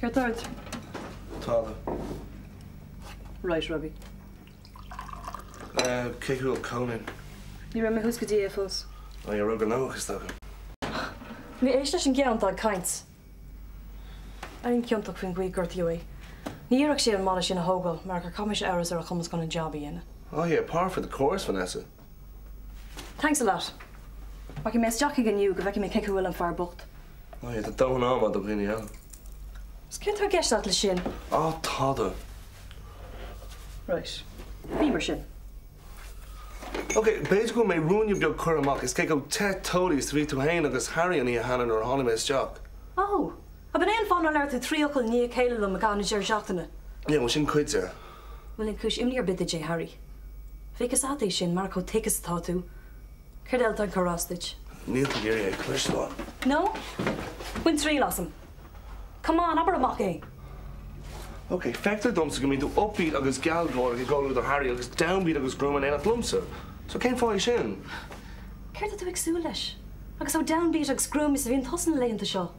Céard tá ort? Tada. Right, Robbie. Cé go bhfuil Cóilín? Ní raibh mé thuas go dtí é fós. Oh, you're róghnóthach, is dócha. Bhí éist leis an gceann atá ag caint. Airím ciontach faoin gcaoi a gortaíodh é. Ní iarrfadh sé an mala sin a thógáil mar gur chaith mise amhras ar a chumas chun an jab a dhéanamh. Oh yeah, par for the course, Vanessa. Thanks a lot. Rachaidh mé isteach chuige inniu go bhfeicfidh mé cé chaoi bhfuil an fear bocht. Oh yeah, tá dóthain ama do dhaoine eile. Is céard atá i gceist agat leis sin? Ah, tada. Right. Bí mar sin. Ok, b'fhéidir go bhfuil mé ruainne beag curtha amach is cé chomh te teolaí is a bhí tú fhéin agus Harry an oíche cheana nuair a tháinig mé isteach. Oh! Ab in é an fáth nár labhair tú 3 fhocal i ndiaidh a chéile liom i gcaitheamh na deireadh seachtaine? Yeah, bhuel sin cuid de. Bhuel ní cúis imní ar bith duit é Harry. Bheadh fhios agat é sin, mar chomh thick is atá tú. Céard eile atá ag cur as duit? Níl tú ag iarraidh é a chloisteáil. No? Bain triail asam. Come on, abair amach é! Ok, feictear domsa go mbíonn tú upbeat agus gealgháireach i gcomhluadar Harry agus downbeat agus gruama in éineacht liomsa. So cén fáth é sin? Céard atá tú ag súil leis? Agus chomh downbeat agus gruama is a bhíonn tusa na laethanta seo.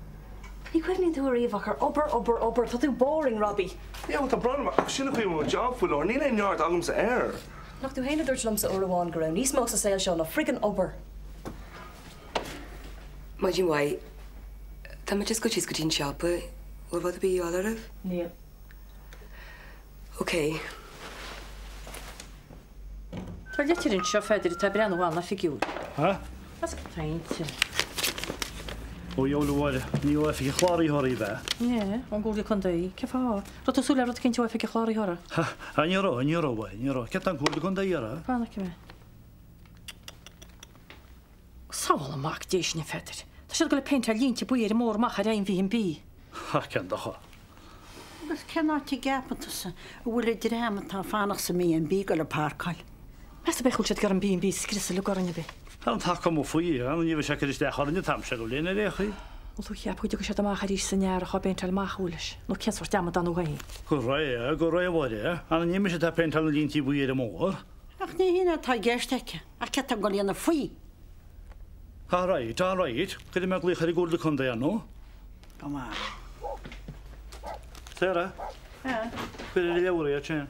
Ní chuimhníonn tú ariamh ach ar obair, obair, obair. Tá tú boring, Robbie. Yeah, bhuel tá brón orm ach sin an chaoi a bhfuil mo job faoi láthair. Níl aon neart agamsa air. Nach tú fhéin a dúirt liomsa uair amháin go raibh níos mó sa saol seo ná friggin' obair. Maidin mhaith. Tá mé just ag goil síos go dtí an siopa. Bhfuil rud ar bith de dhíobháil oraibh? Níl. Ok. Tá litir anseo, a Pheadair, atá ag breathnú an-oifigiúil. Ha? As cad tá inti? Ó dheabhail a Mháire, ní ó oifig an chláraitheora í ab ea? Ní, ón gComhairle Contae í. Cén fáth? Raibh tú ag súil le rud eicínt ó oifig an chláraitheora? Ha, ha, ní raibh, ní raibh, a Mháire, ní raibh. Céard tá an Comhairle Contae a iarraidh? Fan, feicfidh mé. Sábháil an Mac Dé sinn, a Pheadair. Tá siad ag dul ag péinteáil línte buí ar an mbóthar amach ar M B and B. Ha, cén dochar? Agus cén áit a gceapann tusa a bhfuil an dream atá ag fanacht sa mB&B ag dul ag páirceáil? Meas tú ab é go bhfuil siad ag iarraidh an B&B a scriosadh uilig orainn ab é? Tá an taca amuigh faoi, ní bheidh sé ag cur isteach orainn an t-am seo de bhliain ar aon chaoi. Bhfuil tú a cheapadh go dtiocfaidh siad amach arís san earrach á bpéinteáil amach uailis, nó cén sórt amadán thú féin? Go réidh, go réidh a Mháire, ach ní mise atá ag péinteáil na líntí buí ar an mbóthar. Ach ní hin atá i gceist aici, ach céard atá ag dul a dhéanamh faoi? All right, all right, cuirfidh mé glaoch ar an gComhairle Contae ar ndóigh. Go maith. Sarah? Ea? Cuir ar an leabhar é, ansin.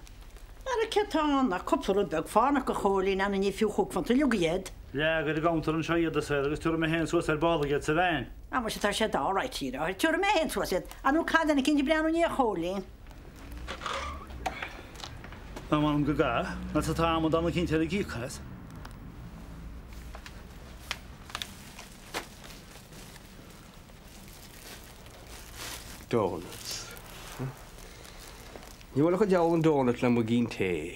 Ara céard tá ann ach cúpla rud beag fánach a Chóilín, anna ní fiú chúig phunt uilig iad. Leag ar an gcuntar anseo iad, a Sarah, agus tabharfaidh mé féin suas ar ball iad sa veain. Á muise tá sé all right, a Tabharfaidh mé féin suas iad. Á nó cad ina cinnte breathnú i ndiaidh a Chóilín. Á m'anam go gcaith, nó tá amadán eicínt eile ag íoc as. Donuts. Ní bhfuil ach an diabhal an donut le muigín tae.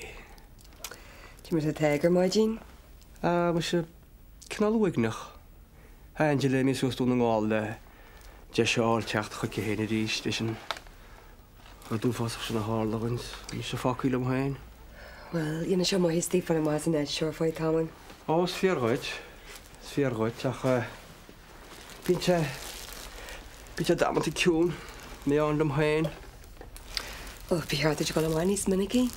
Cad é mar atá tú ar maidin? Ah, muise, cineál uaigneach. Angela imithe suas Dún na nGall le deis a fháil teacht chuici féin arís leis an rud uafásach sin a tharla dhuinn, mise fágtha liom féin. Bhuel, dhéanfadh sé maitheas duit fáil amach as an áit seo ar feadh tamaill. Ó, is fíor dhuit, is fíor dhuit, ach eh, Bíonn sé, bíonn sé damanta ciúin, mé ann liom féin. Ó, ba cheart duit a dhul amach níos minicí.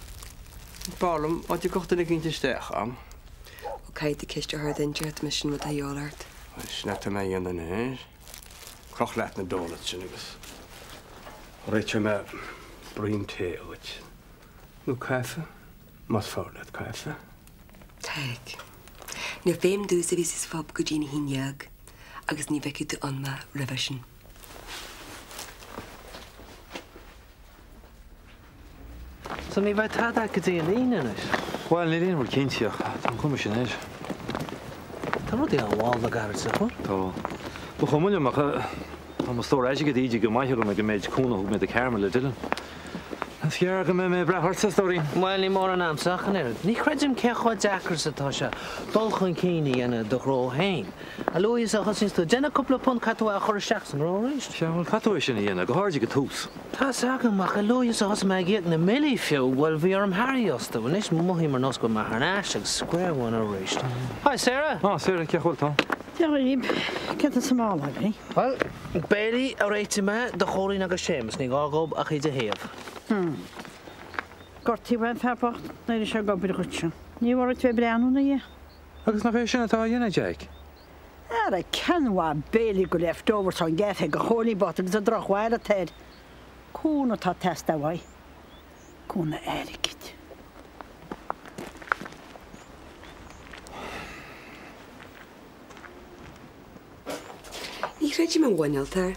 B'fhearr liom á dtiocfadh duine eicínt isteach a'm. Ó, caithfidh tú ceist a chur ar dhuine inteacht anois sin rud atá de dhíobháil ort. Bhuel, sin atá mé a dhéanamh anois. Croch leat na donuts sin agus réiteoidh mé braon tae dhuit. Nó caife, más fearr leat caife. Tadhg. Níl feidhm domhsa a bheith sa phub go dtí'n 11 agus ní bhfeicfidh tú ann mé roimhe sin. So ní bheidh tada agat go dtí an Aoine anois? Bhuel, níl aon rud cinnte ach tá an chuma sin air. Tá rudaí an-mhall le gairid, nach bhfuil? Tá. Ba chuma liom ach tá mo stór airgid ídithe go maith agam ag an méid cúnamh a thug mé do Carmel le Dylan. Is gearr go mbeidh mé ag brath ortsa, a stóirín. Bhuel, ní mórán a'msa ach an oiread. Ní chreidim cé chomh deacair is atá sé dul chun cinn a dhéanamh i do ghnó féin. A luaithe is a thosaíonns tú ag déanamh cúpla punt caithfidh tú é a chur isteach sa ngnó arís. Sea, bhuel, caithfidh tú é sin a dhéanamh, go háirid ag an tús. Tá's agam, ach a luaithe is a thosaigh mé ag íoc na mbillí fiú, bhuel, bhí orm Harry a fhostú. Anois mothaím ar nós go bhfuil mé thar n-ais ag square one arís. Hi, Sarah! Ah, Sarah, cén chaoi a bhfuil tú? Dia dhaoibh, céard atá sa mála agaibh? Bhuel, béilí a réitigh mé do Chóilín agus Séamus, ní gá dhób ach iad a théamh. Hm. Gortaíodh an fear bocht nuair a bhí sé ag obair dhuitse. Ní mhór duit bheith ag breathnú ina dhiaidh. Agus nach é sin atá á dhéanamh, Jack? Ara, cén mhaith béilí go leftovers ón gcaife do Chóilín bocht agus an drochbhail atá air. Cúnamh atá ag teastáil uaidh. Cúnamh airgid. Ní chreidim an mhuineál air.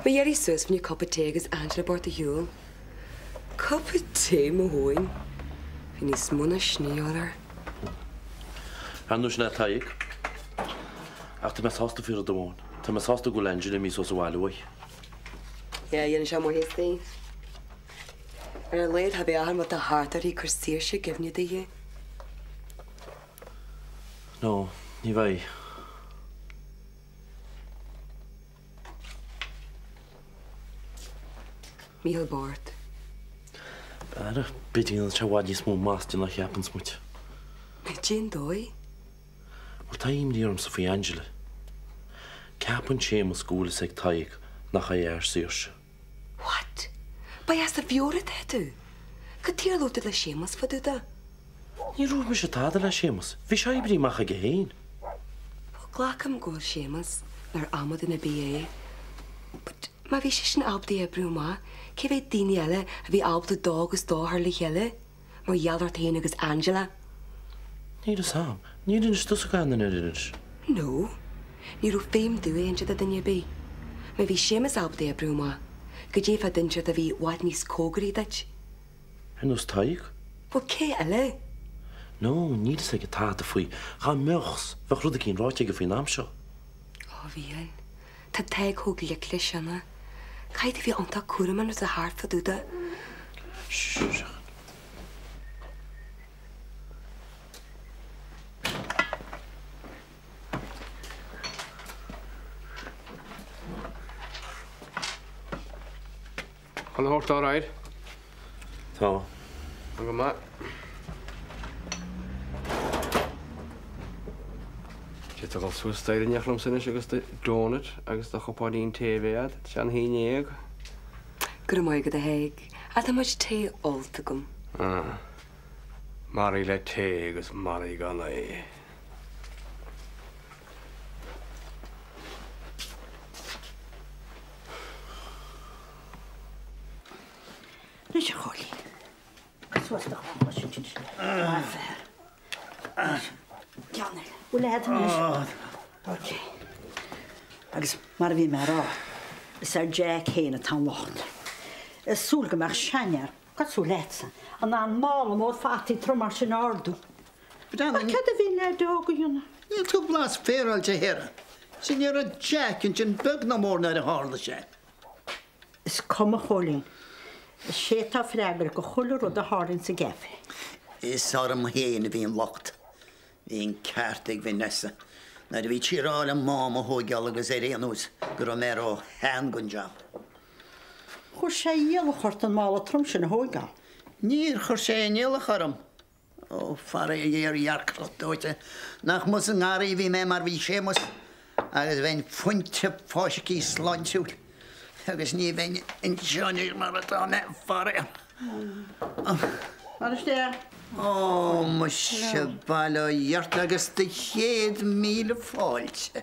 Mo éirí suas fá choinne cupa tae agus Angela bocht ar shiúl. Cupa tae mo thóin. Bhí níos mó ná sin a dhíobháil air. Ar ndóigh sin é Tadhg. Ach tá mé sásta faoi rud amháin. Tá mé sásta go bhfuil Angela imithe suas abhaile uaidh. Yeah, dhéanfaidh sé maitheas di. Ar a laghad cha bheidh achan rud atá thart uirthi ag cur saoirse i gcuimhne daoithe. No, ní bheidh. Mícheál bocht. Ara, b'fhéidir go ndéanann sé i bhfad níos mó maitheas di ná a cheapanns muid. Cén dóigh? Bhuel, tá imní ormsa faoi Angela. Ceapann Séamus go bhfuil fhios ag Tadhg nach é a fhear Saoirse. What? Ba as do mheabhair atá tú? Cad chuige ar labhair tú le Séamus fá dtaobh de? Níor dhúirt mise tada le Séamus. Bhí sé oibrithe amach aige féin. Bhuel, glacaim go bhfuil Séamus, nár amadán ar bith é. But má bhí seisean ábalta é a oibriú amach, cé mhéad daoine eile a bhí ábalta dó agus dó a chur le chéile, mar gheall ort féin agus Angela? Níl fhios a'm. Níor inis tusa d'aon duine ar inis? No. Ní raibh feidhm domh é a inse do dhuine ar bith. Má bhí Séamus ábalta é a oibriú amach, goidé fá duine inteacht a bhí i bhfad níos cóngaraí duit? Ar nós Tadhg? Bhuel, cé eile? No, níl fhios aige tada faoi. Dhá mbeadh fhios, bheadh rud eicínt ráite aige faoin am seo. Ó, a Mhíchíl, tá Tadhg chomh glic leis sin. Caithfidh tú a bheith iontach cúramach nuair atá thart fá dtaobh de. Sh. Chuile shórt all right? Tá. Go maith. Tá tú ag dul suas staighre in éineacht liomsa anois agus do donut agus do chupáinín tae a bheith agat. Tá sé an 11. Go raibh maith agat a Thaidhg. Ach tá mo chuid tae ólta agam. Ah. Maraigh le tae agus maraigh gan é. Anois a Chóilín. Suas do dhá chois ansin. Maith fear. Anois, ceann eile. Bhfuil leath anois? Ok. Agus mar a bhí mé a rá, is ar Jack féin atá an locht. Ag súil go mbeadh seanfhear cosúil leatsa in ann mála mór fataí trom mar sin a ardú. Ach céard a bhí an leaid óg a dhéanamh? Níl tú blas féaráilte a Shéara. Sea ní raibh Jack ansin beag ná mór nuair a tharla sé. Is cuma, a Chóilín. Is é atá freagrach do chuile rud a tharlaíonn sa gcaife. Is orm féin a bhí an locht. Bhí an ceart ag Vanessa nuair a bhí sí ag rá liom mám a thóigeáil agus ar aon nós go raibh mé ró-shean don jab. Chuir sé iallach ort an mála trom sin a thóigeáil. Níor chuir sé aon iallach orm. Ó, faraor ghéar ghearrcach dóite, nach amuigh sa ngarraí a bhí mé mar bhí Séamus agus bheinn fuinte fáiscthe sláintiúil agus ní bheinn anseo anois mar atá mé, faraor. Mar isteach. Ó, muise, bail ó Dhia ort agus do 100,000 fáilte.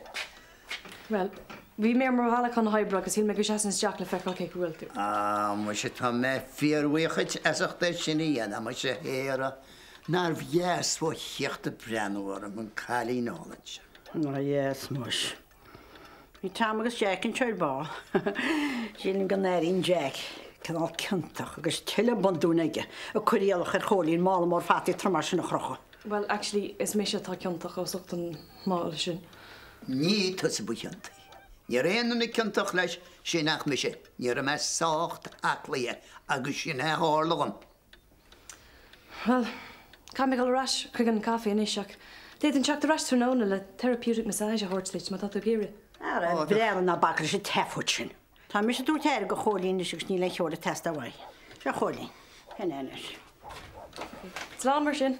Bhuel, bhí mé ar mo bhealach chun na hoibre agus shíl mé go seasfainn isteach le feiceáil cé chaoi bhfuil tú. Á, muise, tá mé fíorbhuíoch dhuit as ucht é sin a dhéanamh, muise, a Shéara. Nárbh dheas ó thíocht ag breathnú orm, an cailín álainn sin. Nár dheas, muis. Bhí Tom agus Jack anseo ar ball. Sílim go n-airíonn Jack cineál ciontach agus tuilleadh bundúin aige ag cur iallach ar Chóilín mála mór fataí trom mar sin a chrochadh. Bhuel, actually, is mise atá ciontach as ucht an mála sin. Ní tusa ba chiontaí. Ní raibh aon duine ciontach leis sin ach mise. Ní raibh mé sách aclaithe agus sin é a tharla dhom. Bhuel, caithfidh mé dul ar ais chuig an caife anois ach d'fhéadfainn teacht ar ais tráthnóna le therapeutic massage a thabhairt duit má tá tú ag iarraidh. Ara, b'fhearr ná bac leis an taifead sin. Tá mise ag tabhairt aire do Chóilín anois agus níl aon chomhairle ag teastáil uaidh. Seo a Chóilín. Sin é anois. Slán mar sin.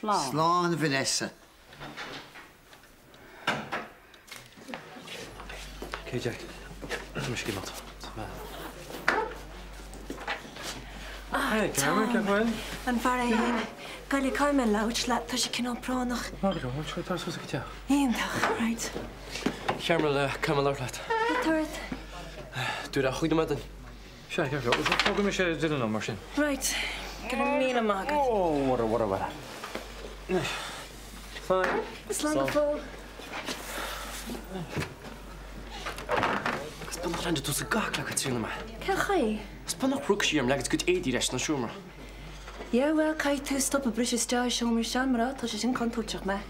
Slán. Slán Vanessa. Ok Jack, tá mise ag imeacht. Tá mé. Ah, Tom. An fear é féin. Gabh i leith, caithfidh mé labhairt leat, tá sé cineál práinneach. Ná go leor, tar suas go teach. Iontach, right. Cearmel, caithfidh mé labhairt leat. Cad tá ort? Dúirt a chuid maidin. Sea, ceart go leor. Fágfaidh mise Dylan liom mar sin. Right. Go raibh míle maith agat. Ó, mura, mura, mura. Anois. Slán. Slán go fóill. Agus beannacht Dé tusa gach lá Caitríona maith. Cén chaoi? Is beannacht rug sí orm leag a cuid éadaí ar ais sna seomra. Yeah, bhuel, caithfidh tú stop ag briseadh isteach i seomraí seanmná, tá sé sin contúirteach, Mac.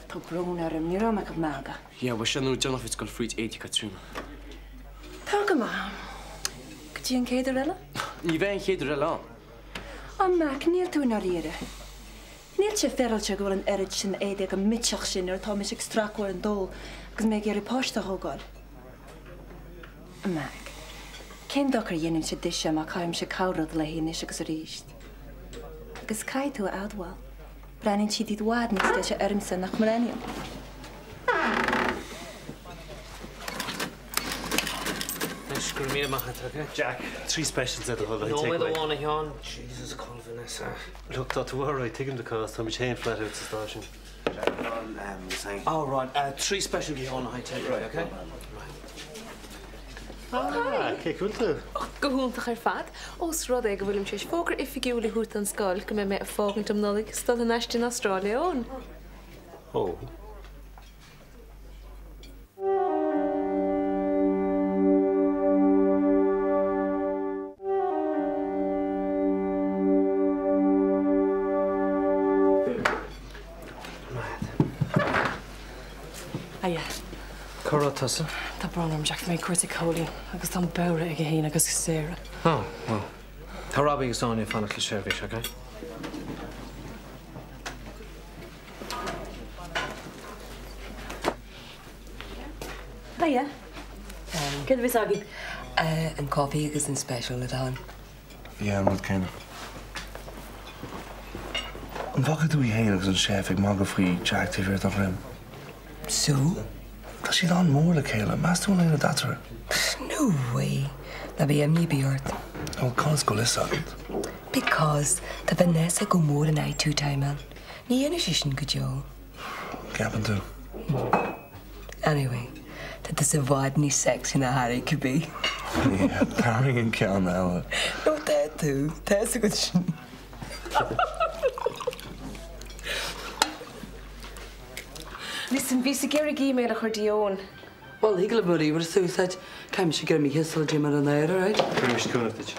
Tá brón orm, ní raibh mé ag magadh. Yeah, bhuel, sin an uair deireanach a bhí tú ag dul fríd éadaí Caitríona. Tá go maith. Go dtí an chéad uair eile? Ní bheidh an chéad uair eile ann. A Mac, níl tú i ndáiríre. Níl sé féaráilte go bhfuil an oiread sin éadaí agam millteach sin nuair atá mise ag stracadh ar an dól agus mé ag iarraidh páiste a thógáil. A Mac, cén dochar a dhéanann sé dise má caithimse corr-rud léi anois agus arís? Agus caithfidh tú a admháil, breathnaíonn siad i bhfad níos deise ormsa, nach mbreathnaíonn? Anois, go raibh míle maith agat, okay? Jack, 3 specials le do thoil, take Nóiméad away. amháin, a Sheáin. Jesus, cá bhfuil Vanessa? Look, tá tú alright, tuigim do chás, táimid féin flat out sa stáisiún. Jack, Oh, right, 3 special le haghaidh take away, okay? Ah, cén chaoi a bhfuil tú? Go hiontach ar fad. Ós rud é go bhfuilim tar éis fógra oifigiúil a thabhairt don scoil go mbeidh mé ag fágaint um Nollaig is dul thar n-ais dtí an Astráil le Eoin. Ó. Hiya. Cá raibh tusa? Tá brón orm, Jack, bhí mé ag cuairt ag Cóilín agus tá an bodhra aige féin agus Sarah. Oh, well. Tá Robbie agus Áine ag fanacht le seirbhís, okay? Hiya. Céard a bheas agaibh? An coffee agus an special le do thoil. Yeah, an rud céanna. An bhfaca tú í fhéin agus an chef ag magadh faoi Jack taobh thiar de dhroim? So? Tá siad an-mhór le chéile, meas tú an bhfuil aon rud eatarthu? No way! Ná bíodh imní ar bith ort. Bhuel, conas go bhfuil fhios agat? Because tá Vanessa go mór in aghaidh two-timeáil. Ní dhéanfaidh sí sin go deo. Ceapann tú? Anyway, tá tusa i bhfad níos sexy ná Harry cibé. Yeah, tarraing an ceann eile. No, tá tú. Tá fhios agat sin. Listen, bhíos ag iarraidh email a chur dtí Eoin. Bhuel, thig libh mo ríomhaire a úsáid. Caithfidh mise go imithe sula dtéim ar an aer, alright? Cuirfidh mise cúnamh duit.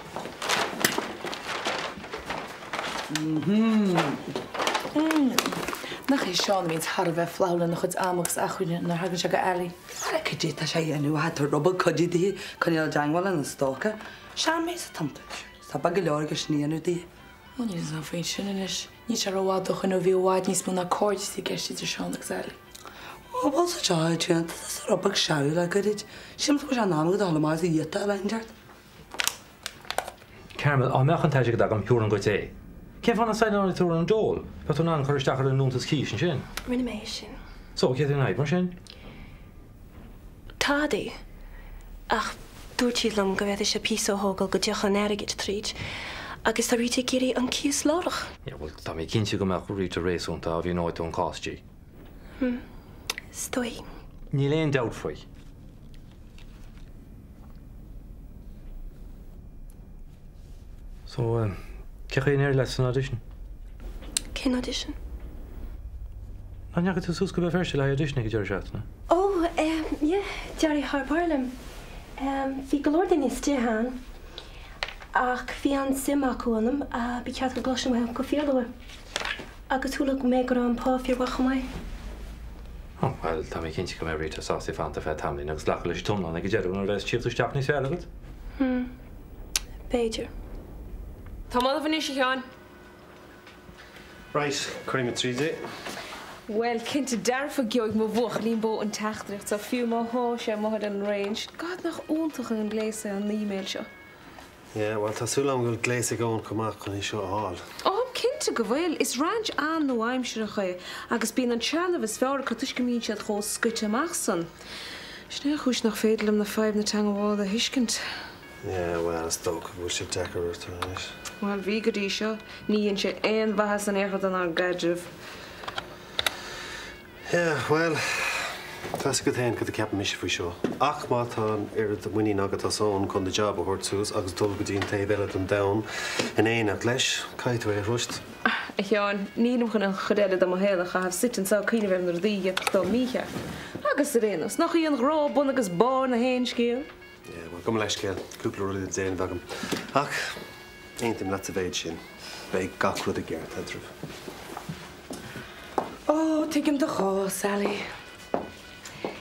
Nach é Seán a bhíonns thar a bheith flaithiúil lena chuid ama agus acmhainne nuair a thagann sé go Ali. Ara cad é tá sé a dhéanamh, ah, tá rud beag cuidiú di coinneáil i dteangmháil lena stóca. Seanbhéasa atá iontu. Tá beag go leor aige sin a dhéanamh di. Ó níl fhios agam faoin sin anois. Níl sé rófhada ó shoin ó bhí i bhfad níos mó ná cairdeas i gceist idir Seán agus Ali. Ó, bhuel sa teach, tá tusa rud beag searbh le goirid. Sílim go bhfuil sé in am agat a dhul amach agus a iata a leantaint. Carmel, Dá mbeadh an t-airgead agam, thabharfainn dhuit é. Cén fáth nach saighneálfaidh tú ar an dól? Bheadh tú in ann cur isteach ar an liúntas cíos ansin. Rinne mé é sin. So, céard é an fhadhb mar sin? Tadaí. Ach dúirt siad liom go bhféadfadh sé píosa a thógáil go dtiocfadh an airgead tríd. Agus tá Rita ag iarraidh an cíos láithreach. Yeah, bhuel, tá mé cinnte go mbeadh Rita réasúnta dá mhíneodh tú an cás di. Hm. Is dóigh. Níl aon dabht faoi. So, cén chaoi ar éirigh leat san audition? Cén audition? Nach ndeachaigh tú suas go Béal Feirste le haghaidh audition ag an deireadh seachtaine? Oh, yeah, d'éirigh thar barr liom. Bhí go leor daoine istigh ann ach bhí an-suim acu ionam, ba cheart go gcloisfinn uathu go fíorluath. Agus chuala mé go raibh an pá fíormhaith chomh maith. Oh, bhuel, tá mé cinnte go mbeidh Rita sásta fanacht ar feadh tamaillín agus glacadh leis an t-iomlán ag an deireadh nuair a bheas tíocht isteach níos fearr agat. Hmm. B'fhéidir. Táim ullamh anois, a Sheáin. Right, cuirfidh mé tríd é. Bhuel, cinnte dearfa gheobhaidh mo bhuachaillín bó an teachtaireacht seo fiú má thá sé amuigh ar an range. God, nach iontach an gléas é an email seo. Yeah, bhuel, tá súil agam go bhfuil gléas ag Eoin chomh maith chun é seo a fháil. Ó, táim cinnte go bhfuil. Is ranch an-nua-aimsearach é agus bíonn an trealamh is fearr acu toisc go mbíonn siad chomh scoite amach san. Sin é an chúis nach féidir liom na fadhbanna teagmhála a thuiscint. Yeah, bhuel, is dócha go bhfuil sé deacair ort, alright. Bhuel, bhí go dtí seo. Ní dhein sé aon mhaitheas in aon chor donár gcaidreamh. Yeah, bhuel. Tá's agat féin cad a ceapann mise faoi seo. Ach má tá an oiread muinín agat as Eoin chun do jab a thabhairt suas agus dul go dtí an taobh eile den domhan in éineacht leis, caithfidh tú é a thrust. A Sheáin, nílim chun an chuid eile de mo shaol a chaitheamh suite anseo ag cuimhneamh ar na rudaí a d'fhéadfadh dul mícheart. Agus ar aon nós, nach í an ghrá bun agus barr na haon scéal? Yeah, bhuel, gabh mo leithscéal, cúpla rud le déanamh agam. Ach aontaím leat sa mhéid sin, beidh gach rud i gceart eadraibh. Ó, tuigim do chás, Sally.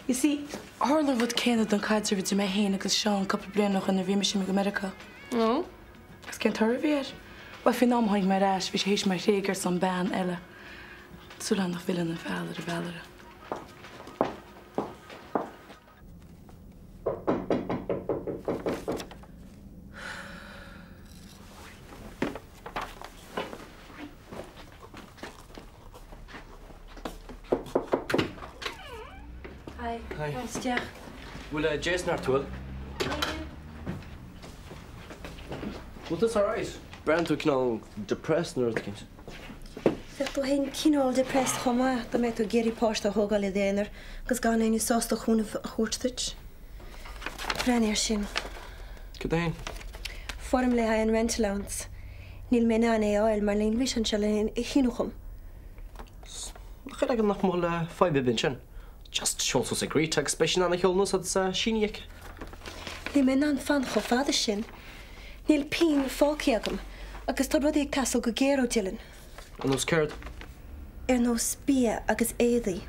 You see, tharla an rud céanna don chaidreamh idir mé féin agus Seán cúpla bliain ó shin nuair a bhí mise imithe go Meiriceá. Ó? Agus cén toradh a bhí air? Bhuel, faoin am a tháinig mé ar ais, bhí sé théis mé a thréigean ar son bean eile. Súil agam nach bhfilleann an feall ar an bhfeallaire. Hi. Hi. Isteach. Bhfuil Jason ort, bhfuil? Bhfuil tusa alright? Breathnaíonn tú cineál depressed nó rud éicint. Bheadh tú féin cineál depressed chomh maith dá mbeadh tú ag iarraidh páiste a thógáil i d'aonar agus gan éinne sásta cúnamh a thabhairt duit. Breathnaigh air sin. Cad é? Foirm le haghaidh an rent allowance. Níl mé in ann é a fháil mar níl mise anseo le é a shíniú dhom. Nach é nach bhfuil fadhb ar bith ansin. Just seol suas ag Rita agus beidh sí in ann a sheoladh anuas agus síniú aici. Níl mé in ann fan chomh fada sin. Níl pingin fágtha agam agus tá rudaí ag teastáil go géar ó Dylan. Ar nós céard? Ar nós bia agus éadaí.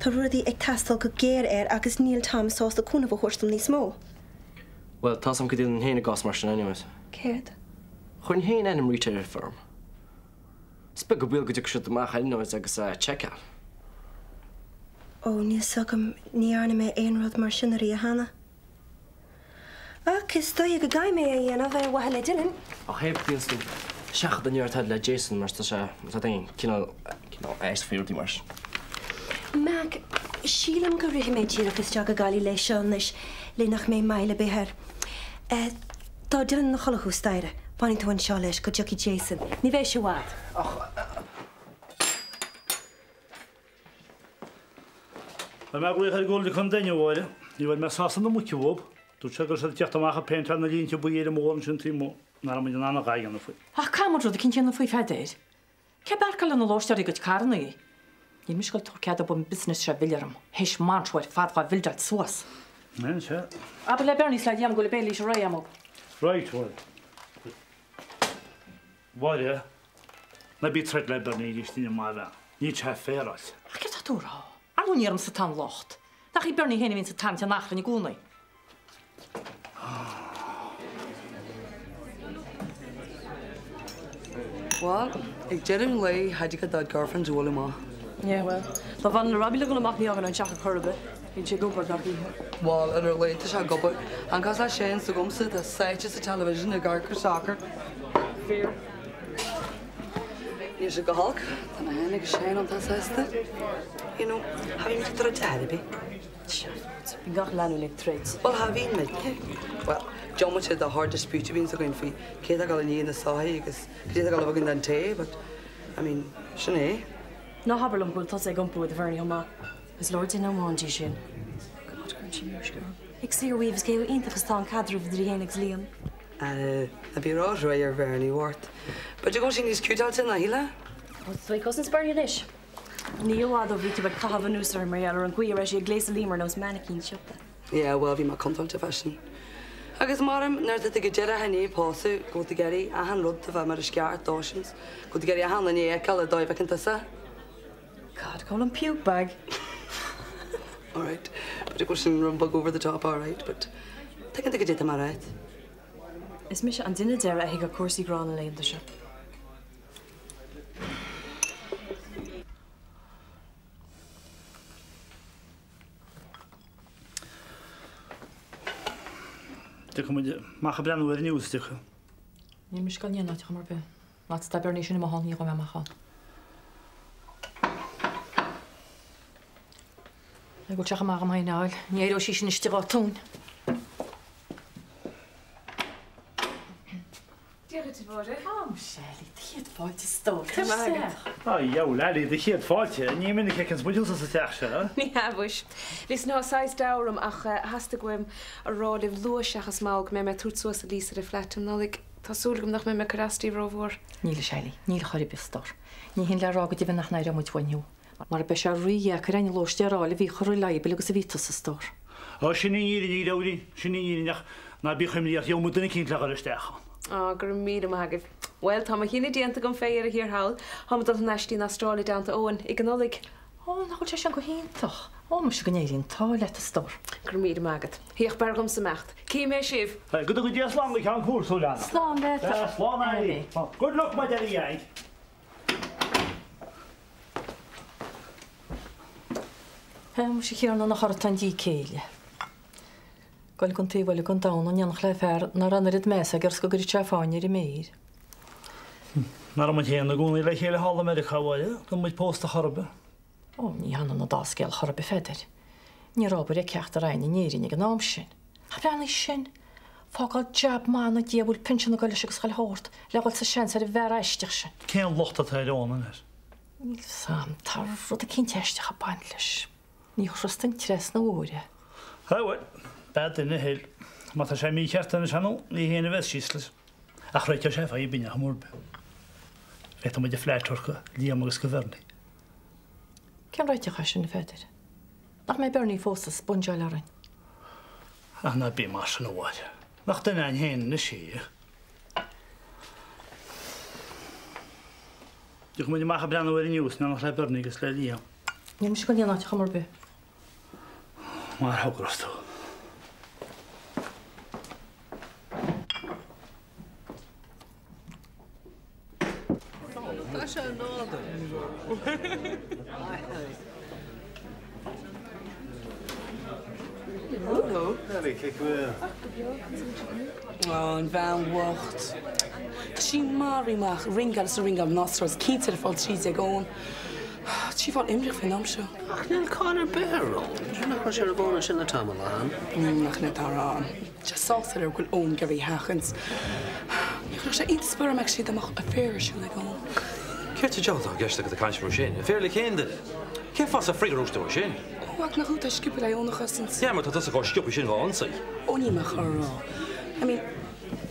Tá rudaí ag teastáil go géar air agus níl Tom sásta cúnamh a thabhairt dom níos mó. Bhuel, tá's a'm cad a dhéanfainn féin i gcás mar sin anyways. Céard? Chuirfinn féin ainm Rita ar an foirm. Is beag an baol go dtiocfaidh siad amach anyways agus a tseiceáil. Ó, níl 's agam, ní dhearna mé aon rud mar sin ariamh cheana. Ach is dóigh go gcaithfidh mé é a dhéanamh ar mhaithe le Dylan. Ach hé, bíonn tú seachadadh an neart le Jason mar tá sé, tá daoine cineál, cineál ace faoi rudaí mar sin. Mac, sílim go rithfidh mé díreach isteach go Gaillimh leis seo anois le nach mbeidh moill ar bith air. Eh, tá Dylan ina chodladh thuas staighre. Fanfaidh tú anseo leis go dtiocfaidh Jason. Ní bheidh sé i bhfad. Ach. Beidh mé ag glaoch ar an gComhairle Contae inniu, a Mháire. Ní bhfuair mé sásamh na muice uathu. Dúirt sé go raibh siad ag teacht amach ag péinteáil na línte buí ar an mbóthar ansin taobh amuigh. Nach raibh muid in ann a dhath a dhéanamh faoi. Ach caithfidh muid rud eicínt a dhéanamh faoi, Pheadair. Cé b'fhearr lena lóisteáil a gcuid carrannaí? Níl mise ag goil tabhairt cead dóibh an business seo a mhilleadh orm, théis m'antró ar fad dhá bhuildeáil suas. Sea. Abair le Bernie 's le Liam go bhfuil an béilís réidh a'm. Right, Mháire. Mháire, ná bí ag troid le Bernie arís inniu maith a bhean. Níl sé féaráilte. Ach céard tá tú a rá? Ar ndóigh ní ormsa atá an locht. Nach í Bernie féin a bhíonns ag tarraingt an achrainn i gcónaí. Bhuel, ag deireadh an lae, cha dtig dod girlfriends a bhualadh amach. Yeah, well, dá bhfanfainn le Robbie le dhul amach ní fhágfainn an teach ar chor ar bith. Bíonn sé ag obair gach oíche. Bhuel, ar a laghad tá sé ag obair. An cás le Shane s'agamsa, tá sáite sa television ag amharc ar soccer. Fíor. Níl sé go holc. Tá mé féin agus Shane iontach sásta. You know, cha bhíonn muid ag troid ar bith. Sea, bíonn gach lánúin ag troid. Bhuel, cha bhíonn muid. Bhuel, diomaite de short dispute a bhíonns againn faoi cé atá ag dul i ndiaidh na soithí agus cé atá ag dul a bheith againn don tae, but, I mean, sin é. Ná habair liom go bhfuil tusa ag iompú do Bhernie chomh maith. Is leor duine amháin di sin. God, cuireann sí miosca orm. Ag suí ar mhaoibh is cé chomh iontach is atá an caidreamh idir í féin agus Liam. Ná bí ró-thruaigh ar Bhernie, Mháirt. B'fhéidir go bhfuil sé níos ciútáilte ná shílfeá. Ó, tá tú ag cosaint Bernie anois. Ní i bhfad ó bhí tú ag caitheamh anuas uirthi mar gheall ar an gcaoi a raibh sí ag gléasadh Liam ar nós mainicín siopa. Yeah, bhuel, bhí mé contráilte fá sin. Agus maram, nuair atá tú go díreach i ndiaidh pósadh, go bhfuil tú ag iarraidh achan rud a bheith mar is ceart dó sin, go bhfuil tú ag iarraidh achan duine a fheiceáil ar dóigh a bhfeiceann tusa. God, call him puke bag. Alright, b'fhéidir go bhfuil sin rud beag over the top alright, but tuigeann tú goidé tá mé a ráit. Is mise an duine deiridh a thuigfeadh cúrsaí grá na laethanta seo. Tiocfaidh muid amach ag breathnú air inniu is dtiocfaidh. Níl mise ag dul in aon áit chor ar bith. Má tá Bernie sin i mo thonn ní ghabhfaidh mé amach ann. Ag dul teach amach am féin a fháil. Ní éireoidh sí sin istigh dá tóin. Dia dhuit, a Mháire. Á, muise, a Ailí, do chéad fáilte, a stór. Tar isteach. Á, dheabhail, Ailí, do chéad fáilte. Ní minic a fheiceanns muid thusa sa teach seo. Ní hea, mhuis. Listen, tá saghas deabhadh orm ach theastaigh uaim a rá libh luath seachas mall go mbeidh mé ag tabhairt suas an lease ar an flat um Nollaig. Tá súil agam nach mbeidh mé ag cur as daoibh rómhór. Níl, a Shally, níl chor ar bith, a stór. Ní hin le rá go deimhin nach n-aireoidh muid uainn thú. Mar beidh sé rídheacair orainn lóistéir a fháil a bhí chomh reliable agus a bhí tusa, a stór. Á, sin í an fhírinne, a Labhraí, sin í an fhírinne ach ná bíodh imní ort, gheobhaidh muid duine eicínt le dhul isteach ann. Á, go raibh míle maith agaibh. Bhuel, tá mo chinneadh déanta agam fé dheireadh thiar thall. Táim ag dul thar n-ais dtí an Astráil i dteannta Eoin, ag an Nollaig. Ó, nach bhfuil sé sin go hiontach. Ó, muise go n-éirí an t-ádh leat, a stór. Go raibh míle maith agat. Ach b'fhearr dhomsa imeacht. Cífidh mé sibh. Go dtuga Dia slán go ceann cúrsa, a leana. Slán leat, a Slán, a Ailí. Good luck, my dear Yank. Á, muise a Thiarna, nach ort atá an díth céille. Goil gon taobh eile gon domhan in éineacht le fear ná raibh an oiread measa aige ort 's go gcuirfeadh sé fáinne ar a méir. Ná raibh muid féin i gcónaí le chéile thall i Meiriceá, a Mháire, gan muid pósta chor ar bith. Ó, ní hionann an dá scéal chor ar bith, a Pheadair. Ní raibh obair ag ceachtar againn in Éirinn ag an am sin. Ach breathnaigh sin! Fágáil jab maith na Dia a bhfuil pinsean ag goil leis agus chuile shórt, le dhul sa seans ar an bhfear aisteach sin. Cén locht atá ar Eoin anois? Níl 'fhios a'm. Tá rud eicínt aisteach ag baint leis. Ní thrustfainn trasna uair é. Á bhuel, b'ea duine a thuill. Má tá sé mícheart anois, ar ndóigh, ní hé féin a bheas síos leis. Ach réiteoidh sé fadhb in am ar bith. Féadfaidh muid an flat a thabhairt go Liam agus go Bhernie. Cén réiteach é sin, a Pheadair? Nach mbeidh Bernie fós ag spongeáil orainn? Ach ná bí mar sin, a Mháire. Nach duine againn féin anois í? Tiocfaidh muid amach ag breathnú air inniu in éineacht le Bernie agus le Liam. Níl mise ag goil aon áit chuma ar bith. Mar a thogrós tú. Tá sé nádúrtha. Ó, an bhean bhocht. Tá sí maraithe amach, ringeáil is ringeáil mná is cinnte ar fáil 13 Eoin. Tá sí ag fáil imníoch faoin am seo. Ach níl cáil ar bith ar Eoin. Nach raibh sé ar an bhfón ansin le tamall, an? Nach in é atá á rá. Tá sé sásta ar go bhfuil Eoin ag iarraidh í a sheachaint. Ní chuirfeadh sé iontas ar bith orm actually dá mbeadh affair ar siúl ag Eoin. Céard sa diabhal atá i gceist agat ag caint mar sin? Affair le cén duine? Cén fáth sa frig a raibh tú mar sin? Ó, ach nach thú atá sciobtha le Eoin a chosaint? Yeah, mar tá tusa chomh sciobtha sin dhá ionsaí. Ó, níl mé chun a rá. I mean,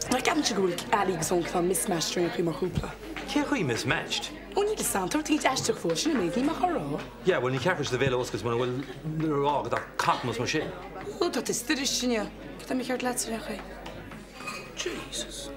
nach gceapann tú go bhfuil Ali agus Eoin cineál mismatched ar aon chaoi mar chúpla? Cén chaoi mismatched? Ó, níl fhios a'm, tá rud éicint aisteach fúthu, sin an méid, níl mé chun a rá. Yeah, bhuel, ní ceart duit do bhéal a oscailt mura bhfuil le rá agat ach cacamas mar sin. Ó, tá tú stairis, sin é. Cad é mo cheart leatsa ar aon chaoi? Jesus.